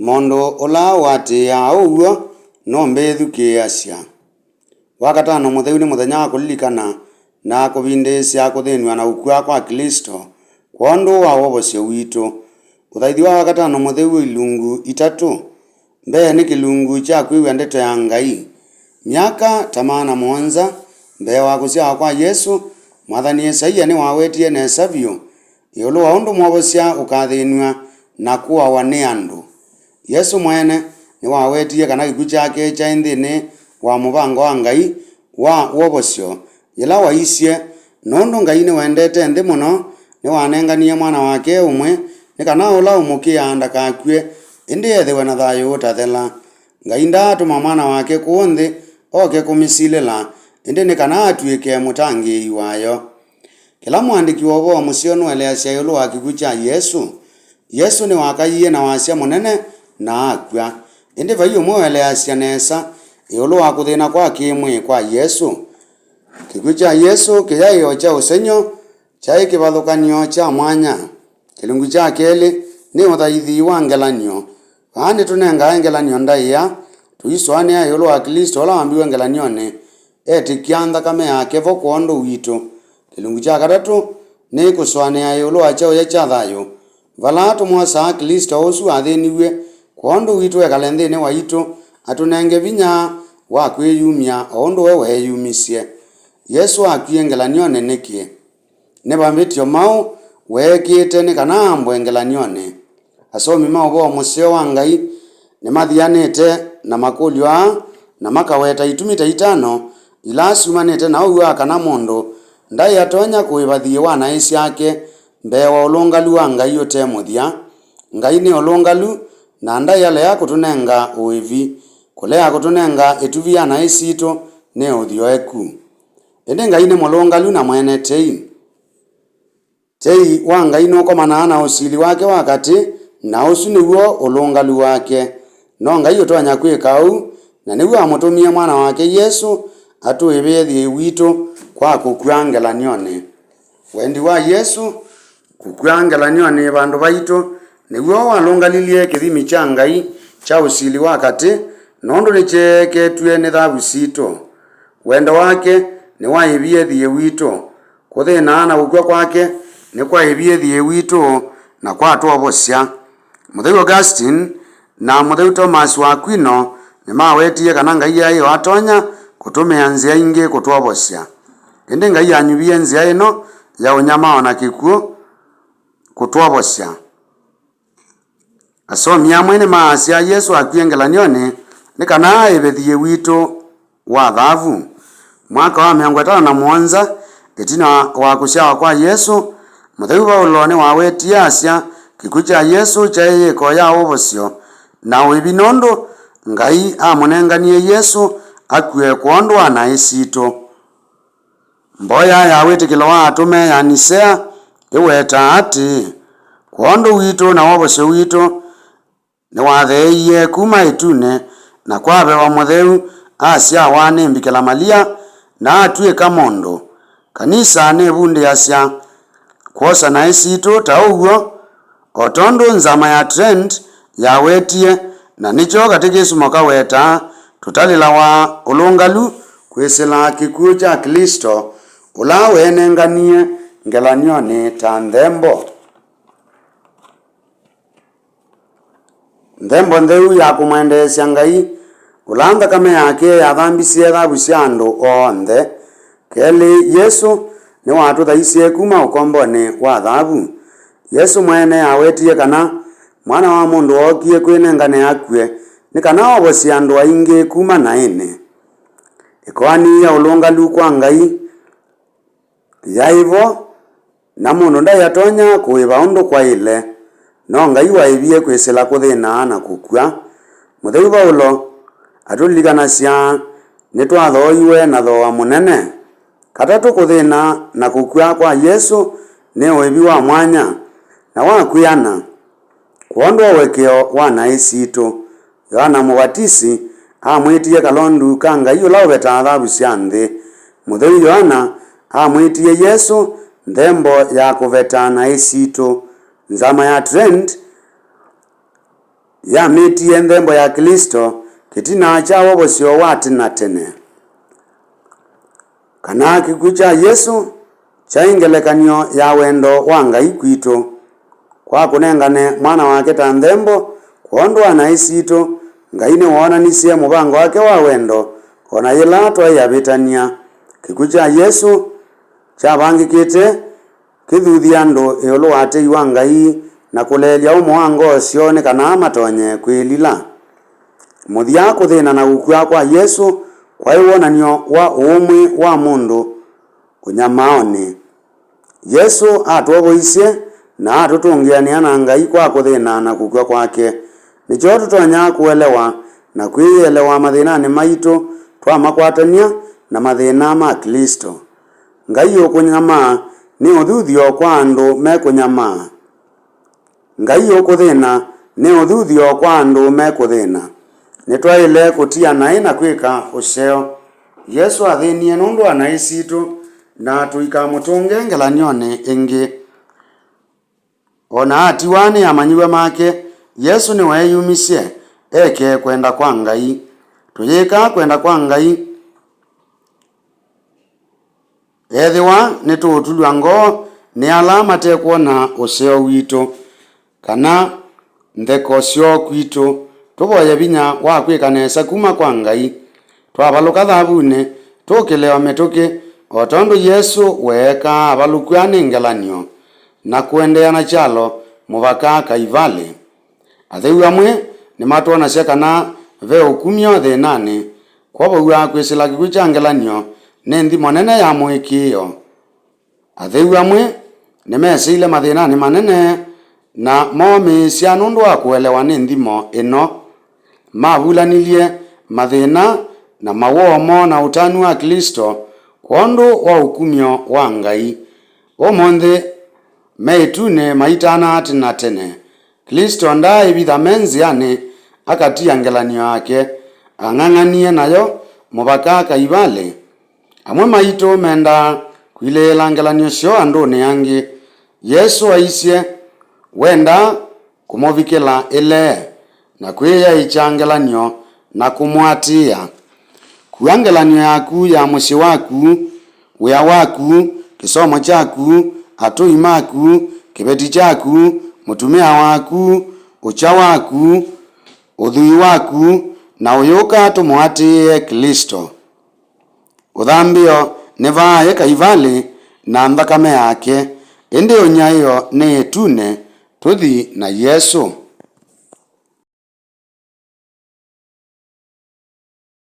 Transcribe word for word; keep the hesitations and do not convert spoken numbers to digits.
Mũndũ ũla ũatĩĩaa ũw'o nũmbĩthukĩĩasya. Wakatano mũtheu nĩ mũthenya wa kũlilikana na kũvindĩĩsya kũthĩnw'a na ũkw'a kwa Klĩsto kwondũ wa wovosyo witũ. Ũthaithi wa Wakatano mũtheu wĩ ilungu itatũ. Mbee nĩ kĩlungu kya kwĩw'a ndeto ya Ngai. Myaka ta maana mũonza mbee wa kũsyawa kwa Yesũ, mwathani Ĩsaia nĩwawetie nesa vyũ ĩũlũ wa ũndũ mwovosya ũkathĩnw'a na kũawa nĩ andũ. Yesũ mwene nĩwawetie kana kĩkw'ũ kyake kyaĩ nthĩnĩ wa mũvango wa Ngai wa wovosyo yĩla waisye, nũndũ Ngai nĩwendete nthĩ mũno, nĩwanenganie Mwana wake ũmwe, nĩ kana ũla ũmũkĩaa ndakakw'e, ĩndĩ ethĩwe na thayũ ũtathela. Ngai ndaatũma Mwana wake kũũ nthĩ oke kũmĩsilĩla, ĩndĩ nĩ kana atw'ĩke mũtangĩĩi wayo. Kĩla mũandĩki wa ũvoo mũseo nũeleasya ĩũlũ wa kĩkw'ũ kya Yesũ. Yesũ nĩwakaie na wasya mũnene na akw'a. Ĩndĩ vai ũmwe ũeleasya nesa ĩũlũ wa kũthĩna kwa kĩ-mwĩĩ kwa Yesũ. Kĩkw'ũ kya Yesũ kĩyaĩ o kya ũsengy'o, kyaĩ kĩvathũkany'o kya mwanya. Kĩlungu kya kelĩ nĩ ũthaithi wa ngelany'o. Vaa nĩtũnengae ngelany'o ndaĩa, tũisũanĩa ĩũlũ wa Klĩsto ũla wambiwe ngelany'onĩ, etĩkya nthakame yake vo kwondũ witũ. Kĩlungu kya katatũ nĩ kũsũanĩa ĩũlũ wa kyaũya kya thayũ, vala tũmwosaa Klĩsto ũsu wathĩniw'e kwondũ witũ ekale nthĩnĩ waitũ, atũnenge vinya wa kwĩyumya o ũndũ we weeyumisye. Yesũ akwie ngelany'onĩ nĩkĩ? Nĩ mavĩtyo maũ weekĩte nĩ kana ambwe ngelany'onĩ? Asomi ma ũvoo mũseo wa Ngai nĩmathianĩte na makũlyo aa na makaweta itumi ta itano ila syumanĩte na ũw'o wa kana mũndũ ndaĩ atonya kũĩva thiĩ wa naĩ syake mbee wa ũlũngalu wa Ngai ũte mũthya. Ngai nĩ ũlũngalu na ndaĩ alea kũtũnenga ũĩvi. Kũlea kũtũnenga ĩtuvi ya naĩ sitũ nĩ ũthyoeku. Ĩndĩ Ngai nĩ mũlũngalu na mwene tei. Tei wa Ngai nũkomanaa na ũsili wake wa katĩ, na ũsu nĩw'o ũlũngalu wake. No Ngai ũtonya kwĩka ũu, na nĩw'o amũtũmie Mwana wake Yesũ atũĩvĩe thiĩ witũ kwa kũkw'a ngelany'onĩ. Wendi wa Yesũ kũkw'a ngelany'onĩ vandũ vaitũ nĩw'o walũngalilye kĩthimi kya Ngai kya ũsili wa katĩ, nũndũ nĩkyeeketw'e nĩ thavu sitũ. Wendo wake nĩwaĩvie thiĩ witũ. Kũthĩna na kũkw'a kwake nĩkwaĩvie thiĩ witũ na kwatwovosya. Mũtheu Augustine na Mũtheu Thomas wa Aquino nĩmawetie kana Ngai aĩ o atonya kũtũmĩa nzĩa ingĩ kũtwovosya. Ĩndĩ Ngai anyuvie nzĩa ĩno ya ũnyamao na kĩkw'ũ kũtwovosya. Asomi amwe nĩmaasya Yesũ akwie ngelany'onĩ nĩ kana aĩve thiĩ witũ wa thavu. Mwaka wa mĩongo ĩtano na mũonza ĩtina wa kũsyawa kwa Yesũ, Mũtheu Vaulo nĩwawetie asya kĩkw'ũ kya Yesũ kyaĩ yĩko ya wovosyo na ũĩvi nũndũ Ngai amũnenganie Yesũ akw'e kwondũ wa naĩ sitũ. Mboya ya wĩtĩkĩlo wa atũme ya Nisea ĩwetaa atĩĩ, kwondũ witũ na wovosyo witũ nĩwatheeie kuma ĩtunĩ, na kwavewa mũtheu, asyawa nĩ Mbikĩla Malia, na atw'ĩka mũndũ. Kanisa nĩvundĩasya kwosa naĩ sitũ ta ũw'o, o tondũ Nzama ya Trent yawetie, na nĩkyo Katekisimo kawetaa, tũtalĩlawa ũlũngalu kwĩsĩla kĩkw'ũ kya Klĩsto, ũla weenenganie ngelany'onĩ ta nthembo. Nthembo ntheu ya kũmwendeesya Ngai, ũla nthakame yake yathambisye thavu sya andũ onthe. Kelĩ, Yesũ nĩwatũthaisye kuma ũkombonĩ wa thavu. Yesũ mwene awetie kana Mwana wa mũndũ ookie kwĩnengane akw'e nĩ kana ovosye andũ aingĩ kuma naĩnĩ. Ĩkoani ya ũlũngalu kwa Ngai yaĩ vo, na mũndũ ndaĩ atonya kũĩva ũndũ kwaĩle. No Ngai waĩvie kwĩsĩla kũthĩna na kũkw'a. Mũtheu Vaulo atũlilikanasya nĩtwathooiwe na thooa mũnene. Katatũ, kũthĩna na kũkw'a kwa Yesũ nĩ ũĩvi wa mwanya na wa kwĩana. Kwondũ wa ũekeo wa naĩ sitũ, Yoana Mũvatisi amwĩtie kalondu ka Ngai ũla ũvetaa thavu sya nthĩ. Mũtheu Yoana amwĩtie Yesũ nthembo ya kũveta naĩ sitũ. Nzama ya Trent yamĩtie nthembo ya Klĩsto kĩtina kya wovosyo wa tene na tene. Kana kĩkw'ũ kya Yesũ kyaĩ ngelekany'o ya wendo wa Ngai kwitũ. Kwa kũnengane Mwana wake ta nthembo kwondũ wa naĩ sitũ, Ngai nĩwoonanisye mũvango wake wa wendo o na yĩla twaĩ avĩtany'a. Kĩkw'ũ kya Yesũ kyavangĩkĩte kĩthuthye andũ ĩũlũ wa tei wa Ngai na kũleelya ũmo wa ngoo syoo nĩ kana matonye kwĩlila. Mũthya, kũthĩna na kũkw'a kwa Yesũ kwaĩ wonany'o wa ũũmwĩ wa mũndũ ũnyamaaonĩ. Yesũ atwovoisye na atũtũngĩanĩa na Ngai kwa kũthĩna na kũkw'a kwake. Nĩkyo tũtonya kũelewa na kwĩyĩelewa mathĩnanĩ maitũ twamakwatany'a na mathĩna ma Klĩsto. Ngai ũkũnyamaa nĩ ũthuthyo kwa andũ mekũnyamaa. Ngai ũkũthĩna nĩ ũthuthyo kwa andũ mekũthĩna. Nĩtwaĩle kũtia naĩ na kwĩka ũseo. Yesũ athĩnie nũndũ wa naĩ sitũ, na tũikamũtũnge ngelany'onĩ ĩngĩ. O na atiwa nĩ amanyĩw'a make, Yesũ nĩweeyumisye eke kwenda kwa Ngai. Tũyĩka kwenda kwa Ngai ethĩwa nĩtũũtulw'a ngoo nĩ ala matekwona ũseo witũ kana ntheko syoo kwitũ. Tũvoye vinya wa kwĩka nesa kuma kwa Ngai. Twavalũka thavunĩ, tũkĩle o mĩtũkĩ, o tondũ Yesũ weekaa avalũkw'a nĩ ngelany'o, na kũendeea na kyalo mũvaka Kaivalĩ. Atheu amwe nĩmatwonasya kana ve ũkumyo thĩnanĩ. Kwovow'a kwĩsĩla kĩkw'ũ kya ngelany'o nĩ nthimo nene ya mũĩkĩĩo. Atheu amwe nĩmesĩile mathĩnanĩ manene na moomĩĩsya nũndũ wa kũelewa nĩ nthimo ĩno. Mavulanilye mathĩna na mawoo moo na ũtanu wa Klĩsto kwondũ wa ũkumyo wa Ngai. Ũmũnthĩ, me ĩtunĩ maitanaa tene na tene. Klĩsto ndaaĩvitha me nzĩanĩ akatia ngelany'o yake. Ang'ang'anie nayo mũvaka Kaivalĩ. Amwe maitũ mendaa kwilĩĩla ngelany'o syoo andũnĩ angĩ. Yesũ aisye wendaa kũmũvikĩla ĩlee na kwĩyaĩkya ngelany'o na kũmũatĩĩa. Kua ngelany'o yaku ya mũsyĩ waku, wĩa waku, kĩsomo kyaku, atũi maku, kĩveti kyaku, mũtumĩa waku, ũkya waku, ũthwii waku, na ũyũka tũmũatĩĩe Klĩsto. Ũthambĩo nĩ vaaĩ Kaivalĩ na nthakame yake, ĩndĩ ũnyaĩo nĩ ĩtunĩ tũthi na Yesũ.